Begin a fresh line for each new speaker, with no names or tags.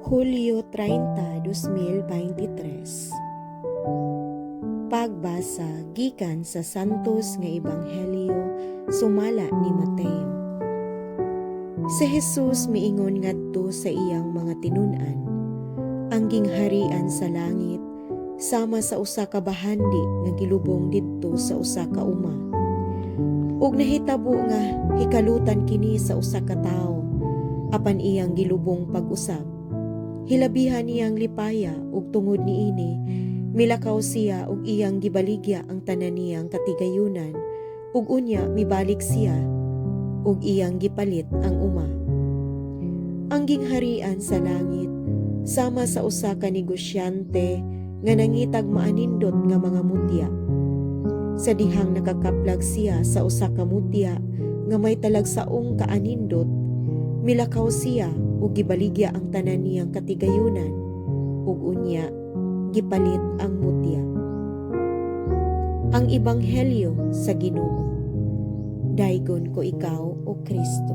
Hulyo 30, 2023. Pagbasa gikan sa Santos nga Ebanghelyo sumala ni Mateo. Si Jesus miingon ngadto sa iyang mga tinun-an, "Ang gingharian sa langit sama sa usa ka bahandi nga gilubong didto sa usa ka uma. Ug nahitabo nga hikalutan kini sa usa ka tawo, apan iyang gilubong pag-usab. Hilabihan niyang lipaya ug tungod niini milakaw siya ug iyang gibaligya ang tanan niyang katigayunan ug unya mibalik siya ug iyang gipalit ang uma. Ang gingharian sa langit sama sa usa ka negosyante nga nangitag maanindot nga mga mutya. Sa dihang nakakaplag siya sa usa ka mutya nga may talagsaong kaanindot, milakaw siya ug gibaligya ang tanan niyang katigayunan ug unya gipalit ang mutya." Ang Ebanghelyo sa Ginoo. Daygon ko ikaw, O Kristo.